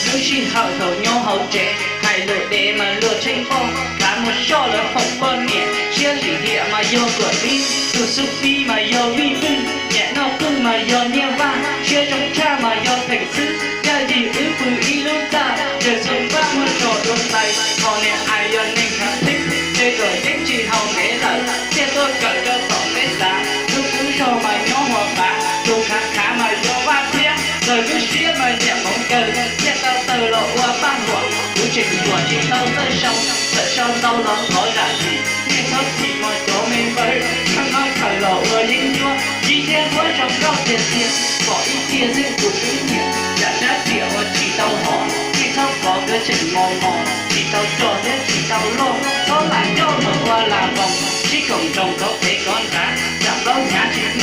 Lub sij hawm thaum nyob hauv tsev, hais lus dev mas luag tsheej poj, kav mus soj lawv foom poj niam, siab lim hiam mas yog tuam tib, tus xub pib mas yog vij pwj, nyam noj qwj mas yog nyiaj vaj, siab zoo tshaj mas yog theem xwb, yaj yim wb pw ib lub txaj, ces xoo npaj muaj zos dua ntais, qhov niam ais yog neeg khav theeb, ces kom yeeb tsis haus ntev lawm, thiaj tuaj kawm rau tom teb xav, lub kub zog mas nyob Huas Qav, tus khav khav mas yog Vaj Thiab, lawv lub siab mas nyiam hmoov kawg, thiaj tau tawg los ua paj huam, kuv tseem yuam tsis tau txawj sau, txawm sau ntau los thov zam txim, nej txhob chim mog cov me npawg, kheej no khaws los ua yeeb ncuab, yib thiab huab zoo nkauj tiag tiag, pom ib cia xwb kuv twb nyiam, yam dab riam uas tsis tau hov, nej txhob kov kawg tseem mos mos, tsis tau rog thiab tsis tau loj, txhob lam coj los ua las voos, sib koom nroos kov pem kov nrad, tsam plaub hnyav tsis